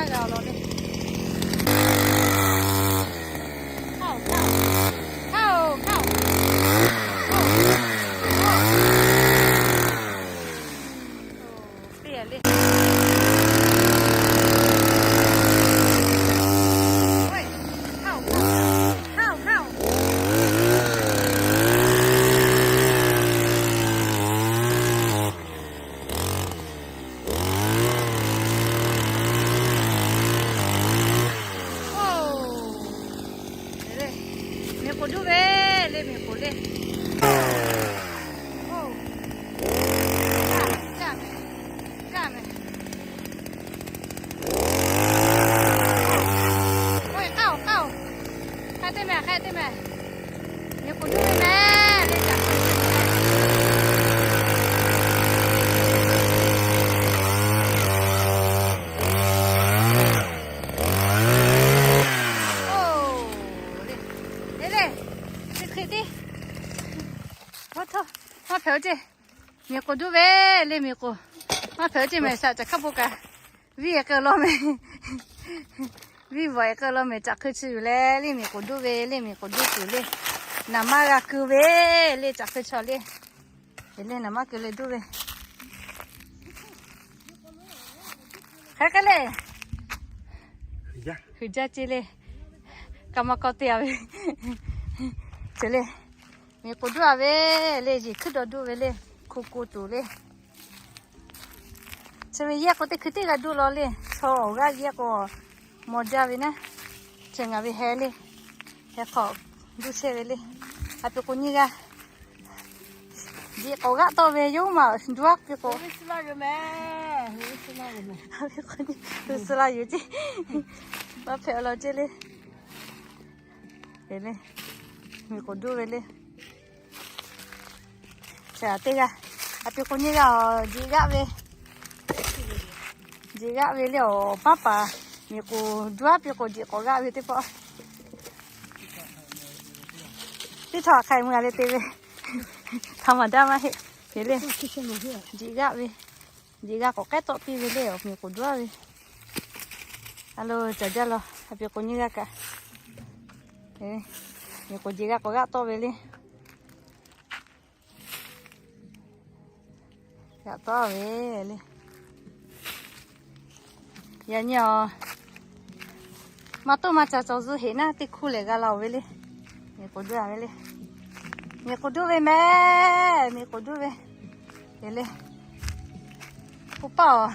G'a awˬ lawn le. Hkaˇ-oˬ, hkaˇ-oˬ, hkaˇ-oˬ, hkaˇ-oˬ. Teˇ le. Hkaˇ-oˬ, hkaˇ-oˬ, hkaˇ-oˬ. Miˬ k'oˍ duˇ ve le, miˬ k'oˍ le. Oˇ, hk'e teˇ mehˍ, hk'e teˇ mehˍ. Miˬ k'oˍ duˇ ve mehˍ le. Oˇ, le, le, hk'e hk'e tiˉ. Maˇ hpehꞈ-oˬ ceˇ. Miˬ k'oˍ duˇ ve le, miˬ k'oˍ. Maˇ hpehꞈ-oˬ ceˇ mehˍ, shaꞈ caꞈ hkaˆ bon kaꞈ viˉ e k'ai law mehˍ. Viˉ vawˬ e k'ai law mehˍ, caꞈ hkui chi yuˬ leh le, miˬ k'oˍ duˇ ve le, miˬ k'oˍ duˇ tuˬ le. Naˍ maˇ g'a keu ve le, caꞈ hkui chaw le. Le naˍ maˇ keu leh duˇ ve. Hk'e hk'e le. Huiˍ jaˇ ceˇ le. Kaꞈ maˇ kawˆ te a ve. Ceˇ le. Miˬ k'oˍ duˇ a ve le, yeˬ hkuiˉ dawˇ duˇ ve le. Hku ku tuˬ le. Chi ve yehˇ k'o teˇ hkui teˇ g'a duˇ law le. Chaw awˬ g'aˇ yehˇ k'o mawˬ jaˇ ve naˉ. Chi ngaˬ ve heh le. Heh hk'awꞈ duˇ chehˇ ve le. A pi k'o nyiˇ g'aˇ. Diꞈ k'awꞈ g'aˆ tawˆ ve yoˬ maˬ, duˇ aˉ piˇ k'o. Hui suh laˇ yoˬ ceˇ. Maˇ hpehꞈ law ceˇ le. Miˬ k'oˍ duˇ ve le. Chi teˇ g'aˇ, a pi k'o nyiˇ g'aˇ, diꞈ g'aˆ ve. Diꞈ g'aˆ ve le awˬ paˉ paˍ. Miˬ k'oˍ duˇ aˉ piˇ k'o diꞈ k'awꞈ g'aˆ ve teˇ pawˆ. Teˇ htawˇ hk'ai mui a le te ve. Htaꞈ maˍ daˇ maˇ heˆ. Hk'e le. Diꞈ g'aˆ ve. Diꞈ g'a k'awꞈ k'ehˉ tawˆ piˇ ve le, awˬ miˬ k'oˍ duˇ aˉ ve. A lo, caˬ jaˇ law, a pi k'o nyiˇ g'aˇ kaꞈ. Miˬ k'oˍ diꞈ g'a k'awꞈ g'aˆ tawˆ ve le. G'aˆ tawˆ ve le. Yaꞈ nyi awˬ, maˇ toˆ maˇ ca cawˬ zuhˆ heꞈ naˉ teˇ hkuˇ lehˬ g'a la-oˬ ve le. Miˬ k'oˍ duˇ a ve le. Miˬ k'oˍ duˇ ve mehˍ, miˬ k'oˍ duˇ ve. Hk'e le. K'oˆ paˇ-oˬ,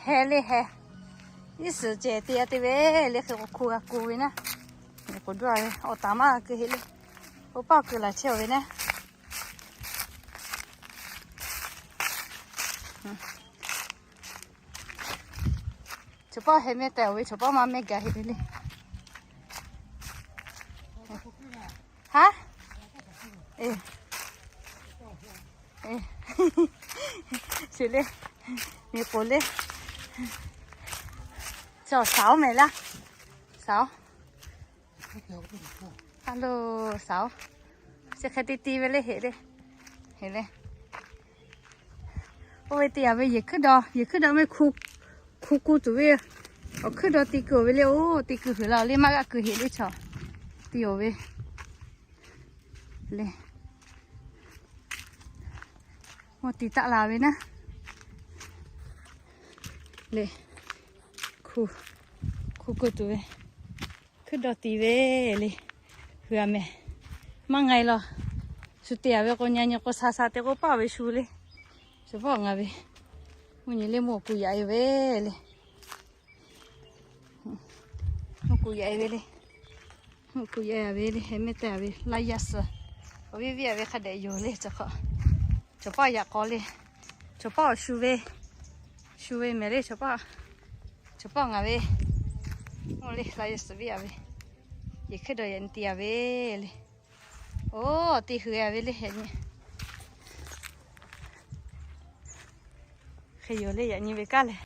heh le heh. Iˉ suhˍ cehˬ te a te ve le, hk'e k'o hkuˇ g'a ku ve naˉ. Miˬ k'oˍ duˇ a ve awˬ taˍ maˇ keu heꞈ le. K'oˆ paˇ-oˬ, keu laˬ chehˇ-oˬ ve naˉ. Chaw paˇ heh mehˆ tehꞈ-oˬ ve, chaw paˇ maˇ mehˆ gaˬ heꞈ ve le. Haˉ, sheˍ le, miˬ k'oˍ le. Chaw saˍ-oˬ mehˍ laˇ, saˍ-oˬ. A lo, saˍ-oˬ. Chi hk'e te ti ve le heꞈ le. Heꞈ le. Oˇ ve te a ve yehˬ hkuiˉ dawˇ, yehˬ hkuiˉ dawˇ mehˆ hku ku tuˬ ve. Awˬ hkuiˉ dawˇ te keu-oˬ ve le, oˇ te keu huiˍ la le, maˇ g'aˆ keu heꞈ le chaw. Te-oˬ ve le. Maˇ te taˆ la ve naˉ. Le, hku, hku ku tuˬ ve. Hkuiˉ dawˇ ti ve le. Hui a mehˍ. Maˇ nga e law. Shu te a ve k'o, nyi nyi k'o, sa sa te k'o paˇ ve shu le. Shu paˇ ngaˬ ve mvuhˇ nyi le mvuhˇ kuˬ yaꞈ e ve le. Mvuhˇ kuˬ yaꞈ e ve le. Mvuhˇ kuˬ yaꞈ e ve le, heh mehˆ te a ve laˇ yaˇ suhˍ. Awˬ viˉ viˉ a ve hk'a dehꞈ yoˬ le. Chaw paˇ yaꞈ k'aw le. Chaw paˇ awˬ shu ve, shu ve mehˍ le chaw paˇ. Chaw paˇ ngaˬ ve mvuhˇ le laˇ yaˇ suhˍ viˉ a ve. Yehˬ hkuiˉ dawˇ yaꞈ nyi te a ve le. Oˇ, te hui a ve le yaꞈ nyi. Hk'e yoˬ le yaꞈ nyi ve kaˇ leh.